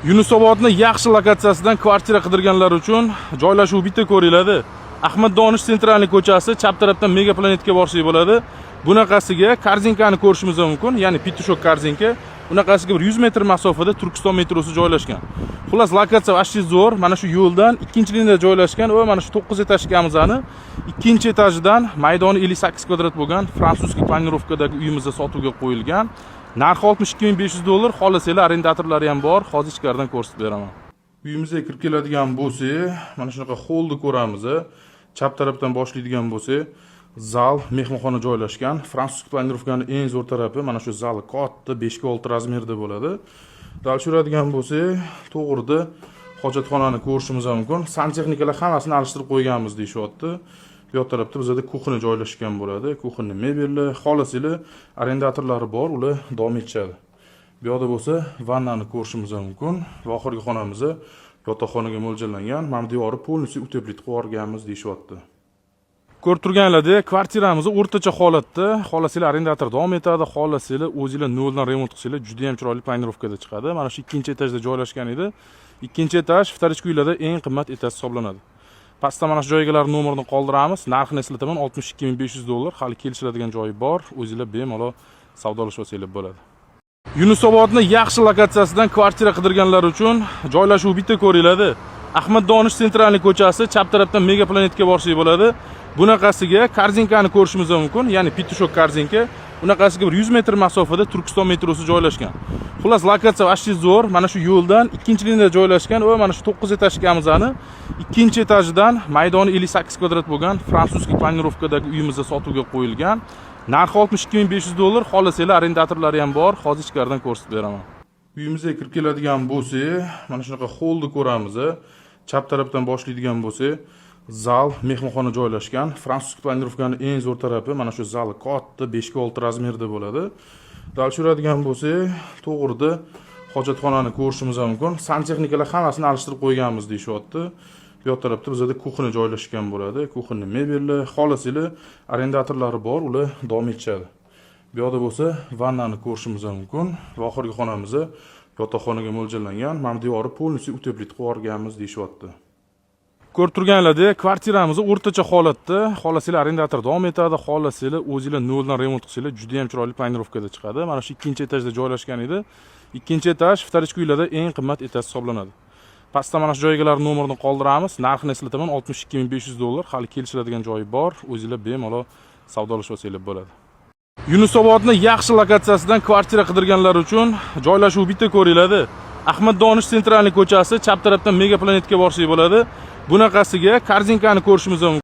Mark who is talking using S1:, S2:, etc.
S1: Yunusobodni yaxshi lokatsiyasidan kvartira qidirganlar uchun joylashuv bitta ko'ringlar. Ahmad Donish Центральный ko'chasi, chap tarafdan Mega Planetga borsak bo'ladi. Bunaqasiga корзинка ni ko'rishimiz mumkin, ya'ni петушок корзинка. Unaqasiga bir 100 metr masofada Turkiston metrosi joylashgan. Xullas, lokatsiya вообще zo'r. Mana shu yo'ldan ikkinchi liniyada joylashgan va mana shu 9 этажка mizni ikkinchi etajidan maydoni 58 kvadrat bo'lgan французский планировка dagi uyimizda sotuvga qo'yilgan. Narxi 62 500 dollar, xohlasanglar, arendatorlari ham bor. Hozir ichkaridan ko'rsatib beraman. Uyimizga kirib keladigan bo'lsak, mana shunaqa xollni ko'ramiz. Chap tarafdan boshlaydigan bo'lsak, zal, mehmonxona joylashgan. Французский планировка ning eng zo'r tarafi mana shu zali katta, 5 ga 6 размер da bo'ladi. Дальше yuradigan bo'lsak, to'g'rida hojatxonani ko'rishimiz mumkin. Santexnikalar hammasini alishtirib qo'yganmiz deyishyapti. Bu yoq tarafda bizada кухня joylashgan bo'ladi. Кухня mebelli, xohlasanglar, arendatorlari bor, ular davom etishadi. Bu yoqda bo'lsa vannani ko'rishimiz mumkin va oxirgi xonamiz yotoqxonaga mo'ljallangan. Mana bu devori полностью утеплить qilib yuborganmiz deyishyapti. Ko'rib turganlardek, kvartiramiz o'rtacha holatda. Xohlasanglar, arendator davom etadi, xohlasanglar, o'zinglar noldan remont qilsanglar, juda ham chiroyli планировка da chiqadi. Mana shu ikkinchi etajda joylashgan edi. Ikkinchi etaj вторичка uylarda eng qimmat etaj hisoblanadi. Pastda mana shu joy egalari nomerini qoldiramiz. Narxini eslataman, 62 500 dollar, hali kelishiladigan joyi bor. O'zinglar bemalol savdolashib olsanglar bo'ladi. Yunusobodni yaxshi lokatsiyasidan kvartira qidirganlar uchun joylashuv bitta ko'ringlar. Ahmad Donish Центральный ko'chasi, chap tarafdan Mega Planetga borsak bo'ladi. Bunaqasiga корзинка ni ko'rishimiz mumkin, ya'ni петушок корзинка. Unaqasiga bir 100 metr masofada Turkiston metrosi joylashgan. Xullas, lokatsiya вообще zo'r. Mana shu yo'ldan ikkinchi liniyada joylashgan va mana shu 9 этажка mizni ikkinchi etajidan maydoni 58 kvadrat bo'lgan французский планировка dagi uyimizda sotuvga qo'yilgan. Narxi 62 500 dollar, xohlasanglar, arendatorlari ham bor. Hozir ichkaridan ko'rsatib beraman. Uyimizga kirib keladigan bo'lsak, mana shunaqa xollni ko'ramiz. Chap tarafdan boshlaydigan bo'lsak, zal, mehmonxona joylashgan. Французский планировка ning eng zo'r tarafi mana shu zali katta, 5 ga 6 размер da bo'ladi. Дальше yuradigan bo'lsak, to'g'rida hojatxonani ko'rishimiz mumkin. Santexnikalar hammasini alishtirib qo'yganmiz deyishyapti. Bu yoq tarafda bizada кухня joylashgan bo'ladi. Кухня mebelli, xohlasanglar, arendatorlari bor, ular davom etishadi. Bu yoqda bo'lsa vannani ko'rishimiz mumkin va oxirgi xonamiz yotoqxonaga mo'ljallangan. Mana bu devori полностью утеплить qilib yuborganmiz deyishyapti. Ko'rib turganlardek, kvartiramiz o'rtacha holatda. Xohlasanglar, arendator davom etadi, xohlasanglar, o'zinglar noldan remont qilsanglar, juda ham chiroyli планировка da chiqadi. Mana shu ikkinchi etajda joylashgan edi. Ikkinchi etaj вторичка uylarda eng qimmat etaj hisoblanadi. Pastda mana shu joy egalari nomerini qoldiramiz. Narxini eslataman, 62 500 dollar, hali kelishiladigan joyi bor. O'zinglar bemalol savdolashib olsanglar bo'ladi. Yunusobodni yaxshi lokatsiyasidan kvartira qidirganlar uchun joylashuv bitta ko'ringlar. Ahmad Donish Центральный ko'chasi, chap tarafdan Mega Planetga borsak bo'ladi. Bunaqasiga корзинка ni ko'rishimiz mumkin.